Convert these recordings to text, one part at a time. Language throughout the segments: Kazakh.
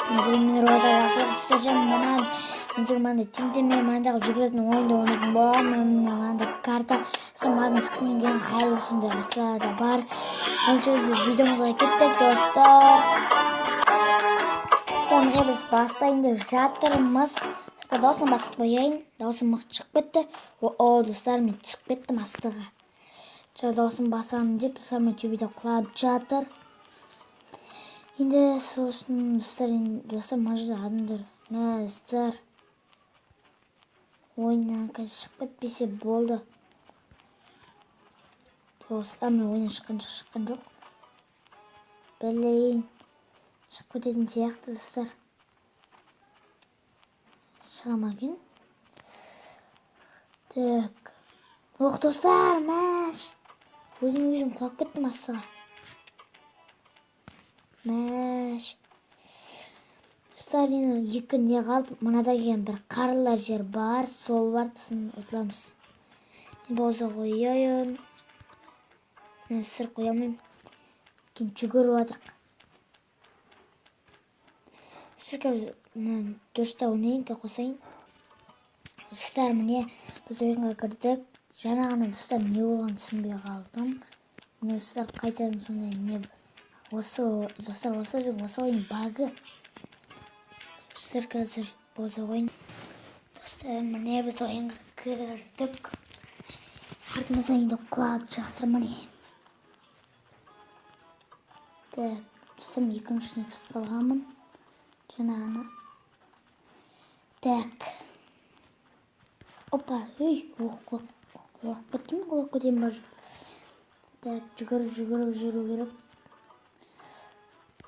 Бүгін мен Роза Жақсылық істешем. Мына тінтеме мынандай жүгіретін ойынды ойнайтын боламын. Міне мынандай карта. Маған түскеннен кейін әлі сондай асылар да бар. Бірінші біз видеомызға кеттік, достар. Достар, міне біз бастайын деп жатырмыз. Дауысын басып қояйын. Дауысым мықты шығып кетті. О, достар, мен түсіп кеттім астыға. Дауысын басамын деп, достар, мен төбеде құлап жатыр. Енді сол үшін, достар, достар, мына жерде адамдар, мә, достар, ойыннан қазір шығып кетпесе болды. Достар, міне ойыннан шыққан жоқ. Блин, шығып кететін сияқты, достар. Шыға ма екен? Так. Ох, достар, мәш. Өзім құлап кеттім астыға. Мәш. Достар, енді екі не қалды. Мынада деген бір қарлы жер бар. Сол бар, сосын ұтыламыз. Енді пауза қояйын. Мен сыр қоя алмаймын. Кейін жүгіріп жатырық. Достар, қазір мен дұрыстап ойнайын, қосайын. Достар, міне біз ойынға кірдік. Жаңа ғана, достар, не болғанын түсінбей қалдым. Міне, достар, қайтадан сондай не осы, достар, осы ойын багы. Достар, қазір пауза қояйын. Достар, міне біз ойынға кірдік. Артымыздан енді құлап жатыр міне. Так, достар, мен екіншісіне түсіп қалғанмын. Жаңа ғана. Так. Опа, ей, қорқып кеттім, құлап кетемін ба? Так, жүгіріп жүру керек.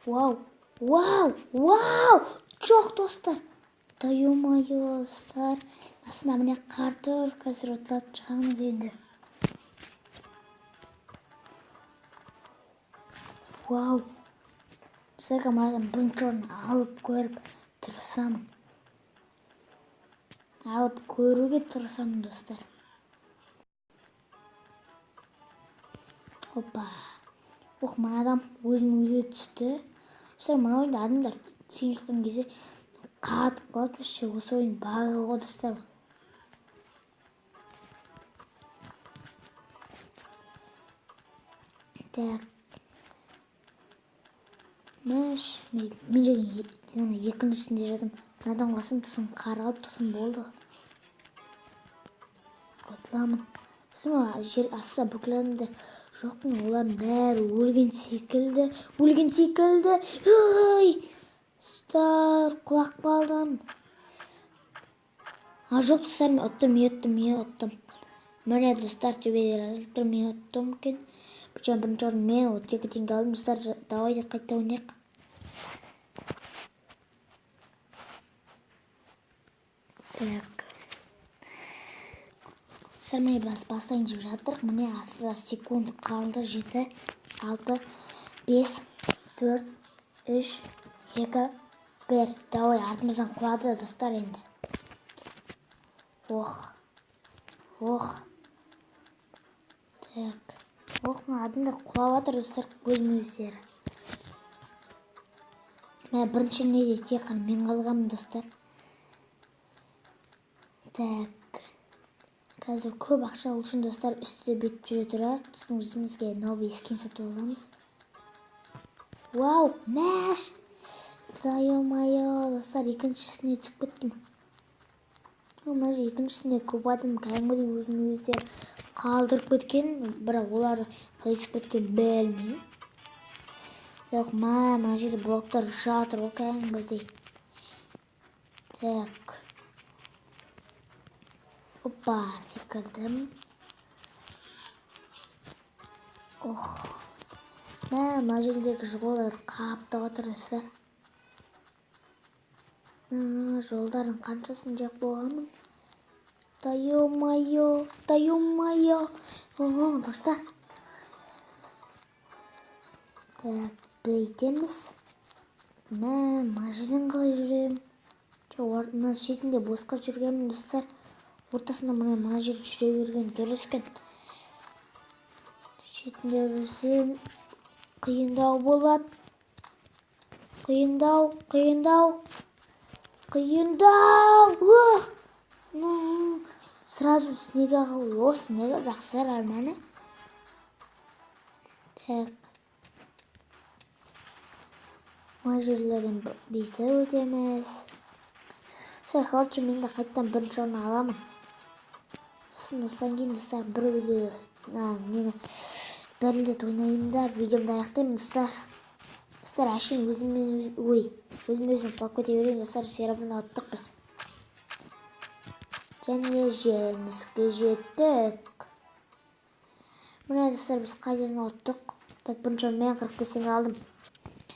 Вау, вау, вау! Жоқ, достар. Да ё-моё, достар. Астында міне қар тұр, қазір ұтылатын шығармыз енді. Вау. Достар, мынадан бірінші орын алып көріп тырысамын. Алып көруге тырысамын, достар. Опа. Ох, мына адам өзінің өзі түсті. Достар, мына ойында адамдар сен жүрген кезде қатып қалады. Вообще, осы ойын багы ғой, достар. Так. Мәш, мен жаңа екіншісінде жүрдім. Мынадан құласам, сосын қар қалып, сосын болды. Ұтыламын. Сосын жер астында бүкіл адамдар жоқпын, олардың бәрі өлген секілді. Өлген секілді. Ой! Достар, құлап қалдым. А, жоқ, достар, мен ұттым, мен ұттым. Міне, достар, төбеде жазылып тұр, мен ұттым екен. Причем бірінші орын мен 32 теңге алдым, достар. Давайте қайта ойнайық. Так. Достар, міне бастайын деп жатырық. Міне астында секунд қалды. 7, 6, 5, 4, 3, 2, 1. Давай, артымыздан құлады, достар, енді. Ох. Ох. Так. Ох, мына адамдар құлап жатыр, достар, өзінің өздері. Мә, бірінші неде тек қана мен қалғанмын, достар. Так. Қазір көп ақша алу үшін, достар, үсті бет жүре тұрайық. Сосын өзімізге новый скин сатып аламыз. Вау, мәш! Да ё-моё, достар, екіншісіне түсіп кеттім. Мына жерде екіншісінде көп адам кәдімгідей өзінің өздері қалдырып кеткен, бірақ олар қалай түсіп кеткен білмеймін. Так, мына жерде блоктар жатыр ғой кәдімгідей. Так. Опа, секірдім. Ох. Мына жердегі жолдар қаптап отыр, достар. Жолдардың қаншасын жеп қойғанмын. Да ё-моё, да ё-моё. О, достар. Так, бүйтеміз. Мә, мына жерден қалай жүремін? Жоқ, мына шетінде босқа жүргенмін, достар. Ортасында мына жерде жүре берген дұрыс екен. Шетінде жүрсем қиындау болады. Қиындау, қиындау. Қиындау. Ух! Сразу снегаға, о, снега жақсы, нормально. Так. Мына жерлерден бүйтіп өтеміз. Достар, короче, мен де қайтадан бірінші орын аламын. Сосын осыдан кейін, достар, бір видео, нені бір рет ойнаймын да, видеомды аяқтаймын, достар. Достар, әшейін өзіммен өз, ой, өзім өзім құлап кете берейін, достар, все равно ұттық біз. Және жеңіске жеттік. Міне, достар, біз қайдан ұттық. Так, бірінші орын мен 45 теңге алдым.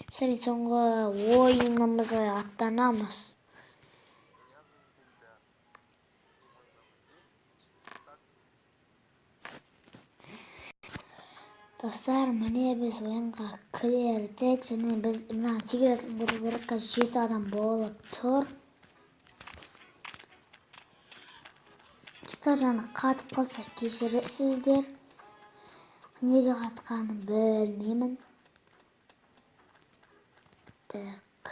Достар, енді соңғы ойынымызға аттанамыз. Достар, міне біз ойынға кірдік. Және біз мына 8 адам болу керек, қазір 7 адам болып тұр. Достар, жаңа қатып қалса кешіресіздер. Неге қатқанын білмеймін. Так.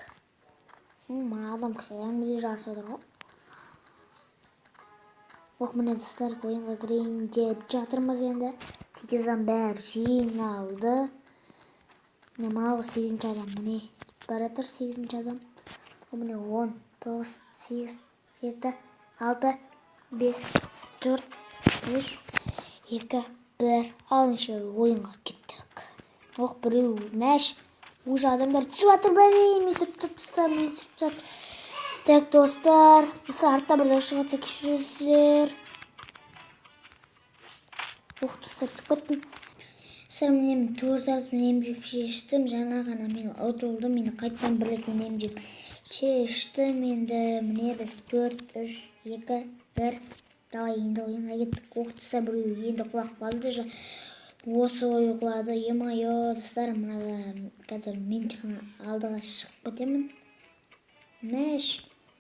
Мына адам кәдімгідей жарысып отыр ғой. Ох, міне, достар, ойынға кірейін деп жатырмыз енді. 8 адам бәрі жиналды. Міне, мынау 8-ші адам, міне кетіп бара жатыр 8-ші адам. О, міне 10, 9, 8, 7, 6, 5, 4, 3, 2, 1. Алыншы ойынға кеттік. Ох, біреу мәш. Уже адамдар түсіп жатыр, бәле, мен сүріп тастады, достар, мен сүріп тастады. Так, достар, мысалы артта бір дауыс шығып жатса кешіресіздер. Ох, достар, түсіп кеттім. Достар, міне мен 4 рет ойнаймын деп шештім. Жаңа ғана мен ұтылдым. Мен қайтадан бір рет ойнаймын деп шештім. Енді міне біз 4, 3, 2, 1. Давай, енді ойынға кеттік. Ох, достар, біреу енді құлап қалды. Осы ой құлады. Е-мое, достар, мынада қазір мен тек қана алдыға шығып кетемін. Мәш,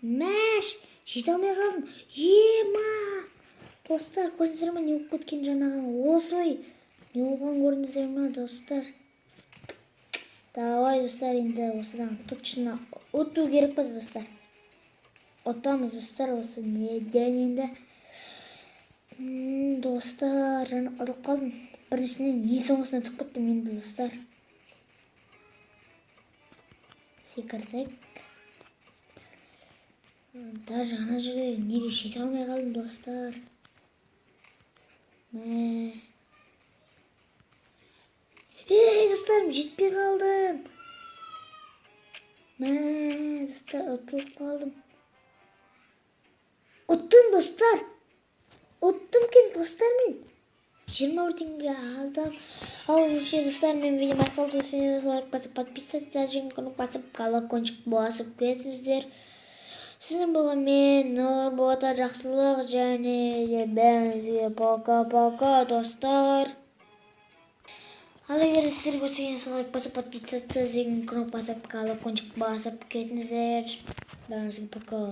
мәш, жете алмай қалдым. Ема! Достар, көрдіңіздер ме не болып кеткен жаңағы? Осы ой не болған көрдіңіздер ме, достар? Давай, достар, енді осыдан точно ұту керекпіз, достар. Ұтамыз, достар, осы неден енді. Достар, жаңа ұтылып қалдым. Біріншісінен ең соңғысына түсіп кеттім енді, достар. Секірдік. Даже ана жерде неге жете алмай қалдым, достар. Мә. Ей, достарым, жетпей қалдым. Мә, достар, ұтылып қалдым. Ұттым, достар. Ұттым екен, достар, мен. 21 теңге алдым. Ал ендеше, достар, мен видеом аяқталды. Өздеріңіз лайк басып, подписаться, және басып, колокольчик басып кетіңіздер. Сіздің болған мен Нұрбота Жақсылық, және де бәріңізге пока-пока, достар. Ал егер сіздер көрсеңіз, лайк басып, подписаться, және басып, колокольчик басып кетіңіздер. Бәріңізге пока.